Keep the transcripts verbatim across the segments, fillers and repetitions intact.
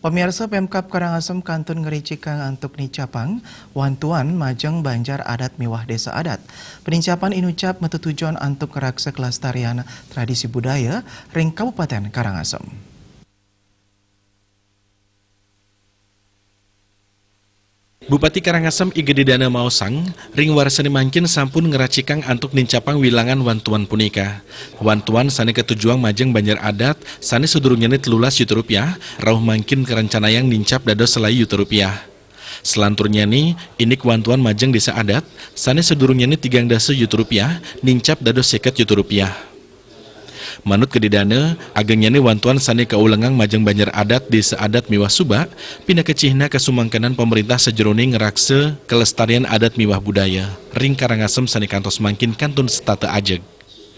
Pamiarsa, Pemkab Karangasem kantun ngricikang antuk nincapang wantuan majeng banjar adat miwah désa adat. Penincapan inucap matutujon antuk ngraksa kelestarian tradisi budaya ring Kabupatén Karangasem. Bupati Karangasem I Gedé Dana maosang, ring warsané mangkin sampun ngracikang antuk nincapang wilangan wantuan punika. Wantuan sané katujuang majeng banjar adat sané sadurungnyané telulas yuta rupiah, rauh mangkin karencanayang nincap dados selaé yuta rupiah. Selanturnyané, indik wantuan majeng désa adat sané sadurungnyané tigang dasa yuta rupiah, nincap dados séket yuta rupiah. Manut Gedé Dana, agengnyané wantuan sané kaulengang majeng banjar adat désa adat miwah suba, pinaka cihna kasumangkenan pamréntah sajeroning ngraksa kelestarian adat miwah budaya ring Karangasem sané kantos mangkin kantun setata ajeg.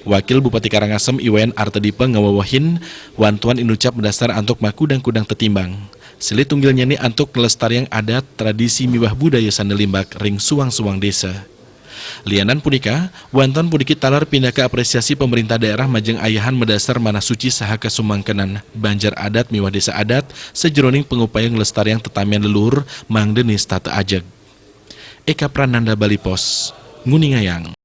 Wakil Bupati Karangasem I Wayan Artadipa ngawewehin, wantuan inucap madasar antuk makudang-kudang tetimbang. Silih tunggilnyané antuk nglestariang adat, tradisi miwah budaya sané limbak ring suang-suang désa. Lianan punika, wantuan puniki taler pinaka apresiasi pamréntah daerah majeng ayahan madasar manah suci saha kasumangkenan banjar adat miwah désa adat sajeroning pangupaya nglestariang tetamian leluhur mangda nistata ajeg. Eka Prananda, Bali Post, nguningayang.